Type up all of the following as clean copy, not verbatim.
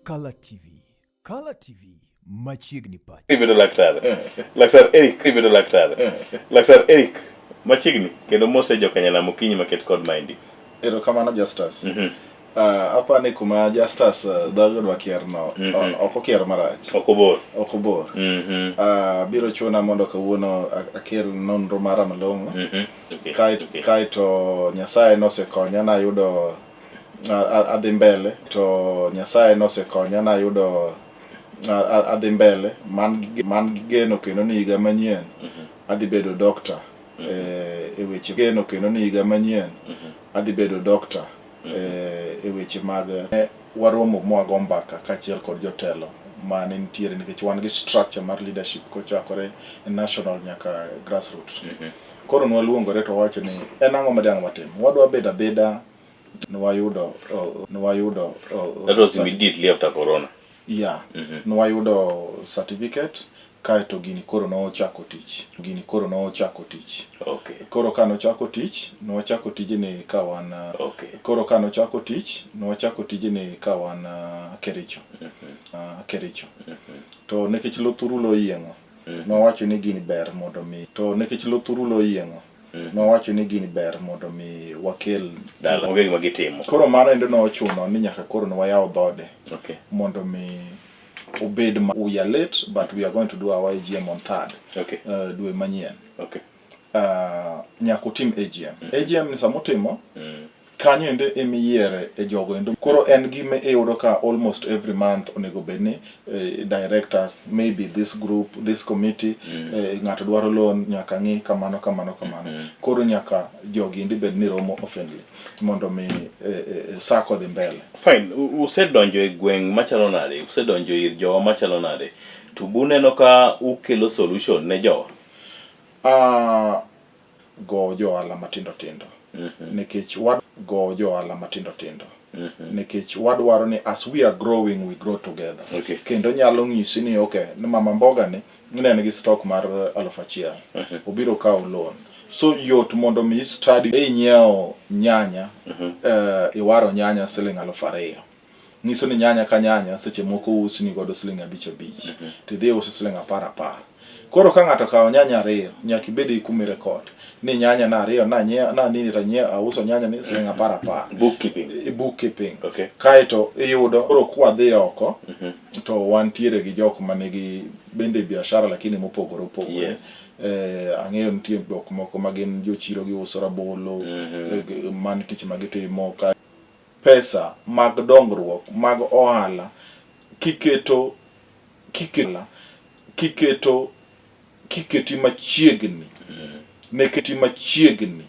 Kala TV. Kala TV machiegni pachi. Ibedo laktar. Laktar Eric, ibedo laktar. Laktar Eric, machiegni kendo mose jokanyanam okinyi maket kod maendi. Erokamano Justus. Apa ni kuma Justus dhoge dwa kier no ok okier marach. Ok obor. Ok obor. Biro chuna mondo kawuono akel nonro mara malong'o. Kaeto Nyasaye nosekonya nayudo adhi mbele to Nyasaye nosekonya nayudo adhi mbele man gi geno kendo ni higa manyien adhi bedo doctor e weche geno kendo ni higa manyien adhi bedo doctor e weche mag waromo mwago mbaka kaachiel kod jotelo mane nitiere nikech wan gi structure mar leadership kochakore e national nyaka grassroots. Koro nwaluongore to wawacho ni en ang'o ma dang' watim, wadwa bedo abeda nwayudo nwayudo That was immediately after corona. Yeah. Nwayudo certificate kaeto gini koro nochako tich, gini koro nochako tich. Koro ka nochako tich, nwachako tijni ka wan koro ka nochako tich, nwachako tijni ka wan Kericho. Kericho. To nikech Lothuru loyieng'o, nwawacho ni gini ber mondo mi, to nikech Lothuru loyieng'o, nwawacho ni gini ber mondo mi wakel dala. Onge gima gitimo. Koro mano endo nochuno ni nyaka koro nwayaw dhode mondo mi obed ma we are late, but we are going to do our AGM on 3rd dwe manyien. Nyaka utim AGM. AGM ni samutimo kanyo endo emiyiere e jogo endo. Koro en gima iyudo ka almost every month onego bed ni directors, maybe this group, this committee, ng'ato dwaro loan, nyaka ng'i kamano kamano kamano. Koro nyaka jogi endi bed ni romo oftenly mondo mi sacco dhi mbele. Fine. Usedonjo e gweng' machalo nade? Usedonjo ir jowa machalo nade? To buneno ka ukelo solution ne jowa? Go jo ohala matindo tindo nikech wad go jo ohala matindo tindo nikech wadwaro ni as we are growing, we grow together. Kendo nyalo ng'isi ni okay, ni mama mboga ni ne en gi stock mar 1000, obiro kawo loan, so yot mondo mi study inyiewo nyanya, iwaro nyanya siling 2000, nyiso ni nyanya ka nyanya seche moko usni godo siling 5 5, tidhi uso siling 10 10. Koro ka ng'ato okawo nyanya ariyo, nyaka ibed gi kuma irecord ni nyanya na ariyo nanyiewo na nini to anyiewo auso nyanya ni siling 10 10. Bookkeeping. Bookkeeping. Kaeto iyudo koro kwadhi oko to wantiere gi jok manigi bende biashara lakini mopogore opogore. Ang'eyo nitie jok moko ma gin jochiro, giuso rabolo, mano tich ma gitimo ka pesa mag dongruok mag ohala kiketo kiketo kiketo kiketi machiegni neketi machiegni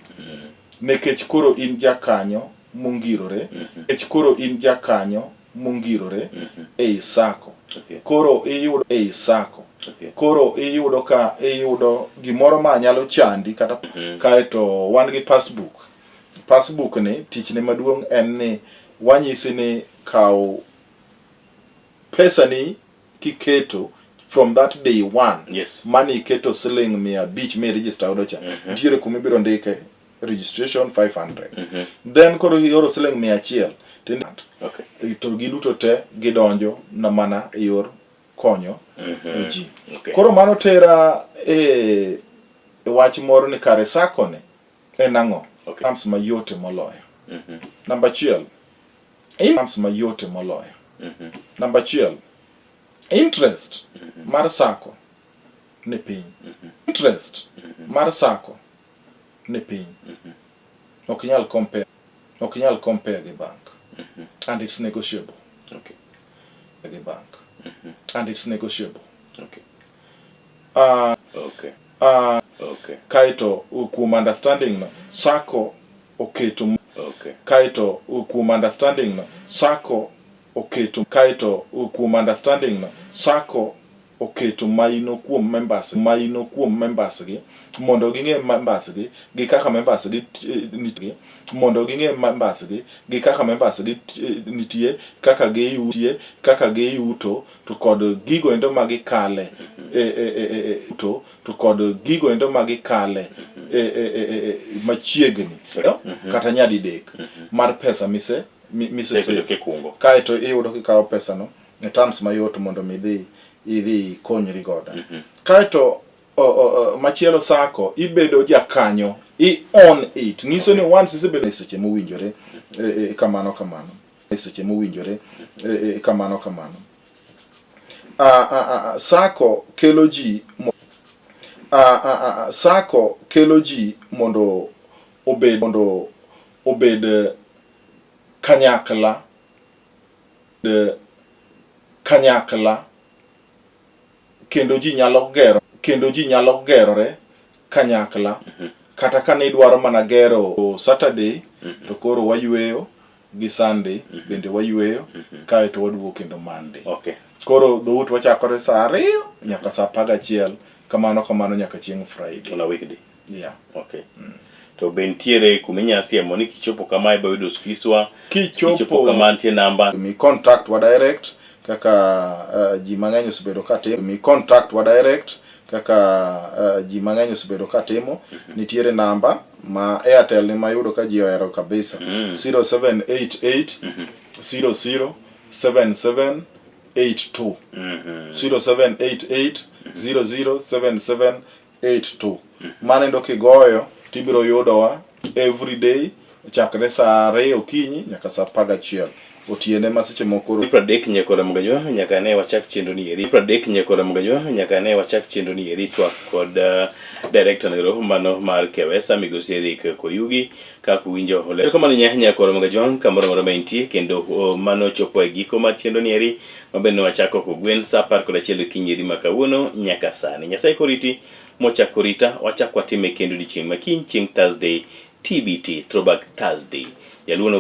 nikech koro in jakanyo mongirore, nikech koro in jakanyo mongirore ei sacco. Koro iyudo ei sacco. Koro iyudo ka iyudo gimoro ma nyalo chandi kata. Kaeto wan gi passbook. Passbook ni tichne maduong' en ni wanyisi ni kaw pesa ni kiketo from that day one mani iketo siling 500 mi register godo cha, nitiere kuma ibiro ndike registration 500, then koro ioro siling 100 to giduto te gidonjo na mana e yor konyo ji. Koro mano tera e wach moro ni kare sacco ni en ang'o? Terms mayote moloyo. Namba achiel, terms mayote moloyo. Namba achiel, interest mar sacco ni piny. Interest mar sacco ni piny. Ok inyal compare, ok inyal compare gi bank. And it's negotiable. Gi bank. And it's negotiable. Kaeto kuom understanding no, sacco oketo kaeto kuom understanding no, sacco oketo kaeto kuom understanding no, sacco oketo maino kuom members, maino kuom members gi mondo ging'e members gi kaka members gi nitie, mondo ging'e members gi kaka members gi nitie, kaka giyutie, kaka giyuto to kod gigo endo ma gikale e, to kod gigo endo ma gikale e machiegni kata nyadidek mar pesa mise Sebedo save. Kikungo. Kaeto iyudo kikawo pesa no. e terms mayot mondo mi idhi idhi ikonyri godo. Mm -hmm. Kaeto o, o, o, machielo sako ibedo jakanyo i on it nyiso ni once isebedo e seche mowinjore e, e, kamano kamano e seche mowinjore e, e, kamano kamano a, a, a, sako kelo ji a, a, a, sako kelo ji mondo obed mondo obed eh, kanyakla eh, kanyakla kendo ji nyalo gero kendo ji nyalo gerore kanyakla mm -hmm. kata ka ne idwaro mana gero Saturday mm -hmm. to koro wayueyo gi Sunday mm -hmm. bende wayueyo mm -hmm. kaeto waduogo kendo Monday. Okay. Koro dhout wachakore saa ariyo nyaka saa apar gachiel kamano kamano nyaka chieng' Friday. On a weekday. Yeah. Okay. Mm. To be nitiere kuma inyalo siemo ni kichopo kama ibo yudo skiswa, kichopo, kichopo kama nitie namba. Mi contact wa direct kaka uh, ji mang'eny osebedo ka timo. Mi contact wa direct kaka uh, ji mang'eny osebedo ka timo. Mm -hmm. Nitiere namba ma Airtel ni mayudo ka ji ohero kabisa. Mm. 0788 mm -hmm. 00 77 82. Mm -hmm. 0788 00 77 82 mano endo kigoyo tibiro yudowa every day chakre saa ariyo okinyi nyaka saa apar gachiel otieno ma seche moko 30 nyakora mgajwa nyaka ne wachak chenro ni eri 30 nyakora mgajwa nyaka ne wachak chenro ni eri twak kod uh, director nero mano mar Kewesa migosi Eric Koyugi kaka uwinjo oler erokamano nya nyakora mgajwa kamoro amora ma intie kendo uh, mano chopo e giko mar chenro ni eri mabende wachako kogwen saa 11 okinyi eri ma kawuono nyaka sani. Nyasaye koriti mochako rita wachak watime kendo odiochieng' ma kiny chieng' Thursday TBT Throwback Thursday. Jaluo no.